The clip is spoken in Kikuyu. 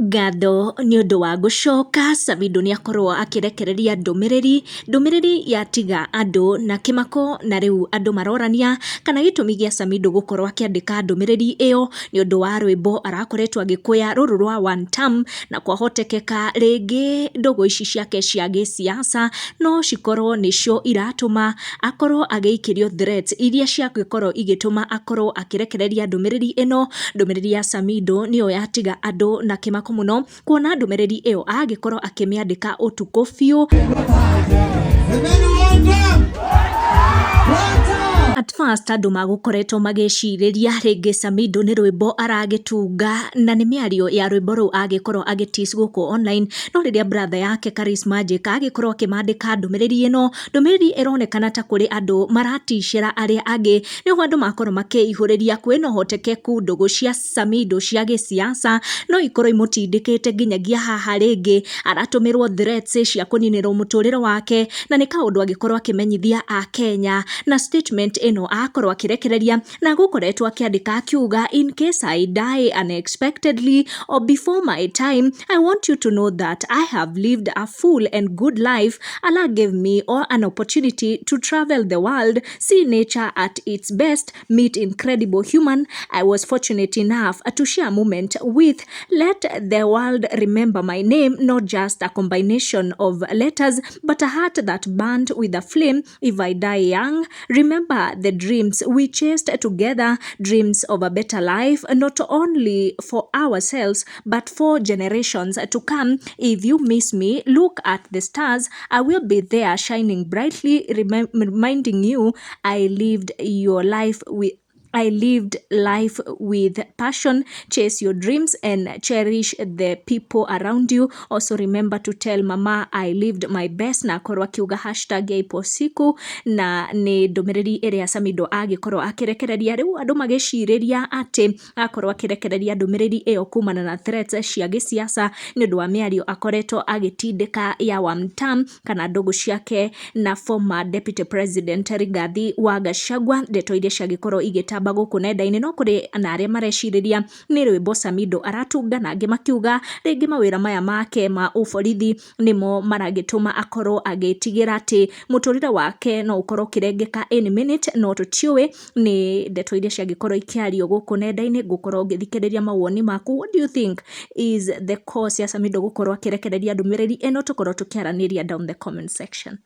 Ngatho nĩ ũndũ wa gũcoka, Samidoh nĩ akorwo akĩrekereria ndũmĩrĩri, ndũmĩrĩri yatiga andũ na kĩmako, na rĩu andũ marorania kana gĩtũmi gĩa Samidoh gũkorwo akĩandĩka ndũmĩrĩri ĩyo nĩ ũndũ wa rwĩmbo arakoretwo agĩkũya rũrũ rwa one term, na kwahotekeka rĩngĩ ndũgũ ici ciake cia gĩsiasa no cikorwo nĩcio iratũma akorwo agĩikĩrio threats iria ciangĩkorwo igĩtũma akorwo akĩrekereria ndũmĩrĩri ĩno. Ndũmĩrĩri ya Samidoh nĩyo yatiga andũ na kĩmako mũno, kuona ndũmĩrĩri ĩyo agĩkorwo akĩmĩandĩka ũtukũ biũ. Semeni one term. One term. At first andũ magũkoretwo magĩcirĩria rĩngĩ Samidoh nĩ rwĩmbo aragĩtunga na nĩ mĩario ya rwĩmbo rũu agĩkorwo agĩtease gũkũ online, no rĩrĩa brother yake Charismagic agĩkorwo akĩmandĩka ndũmĩrĩri ĩno, ndũmĩrĩri ĩronekana ta kũrĩ andũ maraticĩra arĩa angĩ, nĩho andũ makorwo makĩihũrĩria kwĩna ũhotekeku ndũgũ cia Samidoh cia gĩsiasa no ikorwo imũtindĩkĩte nginyagia haha rĩngĩ aratũmĩrwo threats cia kũninĩrwo mũtũrĩre wake, na nĩ kaũndũ angĩkorwo akĩmenyithia akenya na statement ĩno akorwo akĩrekereria na gũkoretwo akĩandĩka akiuga, "In case I die unexpectedly or before my time, I want you to know that I have lived a full and good life. Allah gave me an opportunity to travel the world, see nature at its best, meet incredible human I was fortunate enough to share a moment with. Let the world remember my name, not just a combination of letters, but a heart that burned with a flame. If I die young, remember the dreams we chased together, dreams of a better life, not only for ourselves, but for generations to come. If you miss me, look at the stars. I will be there shining brightly, reminding you I lived life with passion. Chase your dreams and cherish the people around you. Also remember to tell mama I lived my best." Na akorwo akiuga #IpoSiku, na nĩ ndũmĩrĩri ĩrĩa Samidoh agĩkorwo akĩrekereria. Rĩu andũ magĩcirĩria atĩ akorwo akĩrekereria ndũmĩrĩri ĩyo kumana na threats cia gĩsiasa nĩ ũndũ wa mĩario akoretwo agĩtindĩka ya one term kana ndũgũ ciake na former deputy president Rigathi wa Gachagua, ndeto iria ciagĩkorwo igĩtamba gũkũ nenda-inĩ. No kũrĩ na arĩa marecirĩria nĩ rwĩmbo Samidoh aratunga, na angĩ makiuga rĩngĩ mawĩra maya make ma ũborithi nĩmo maragĩtũma akorwo agĩtigĩra atĩ mũtũrĩre wake no ũkorwo ũkĩrengeka any minute. No tũtiũĩ, nĩ ndeto iria ciangĩkorwo ikĩario gũkũ nenda-inĩ. Ngũkorwo ngĩthikĩrĩria mawoni maku. What do you think is the cause ya Samidoh gũkorwo akĩrekereria ndũmĩrĩri ĩno? Tũkorwo tũkĩaranĩria down the comment section.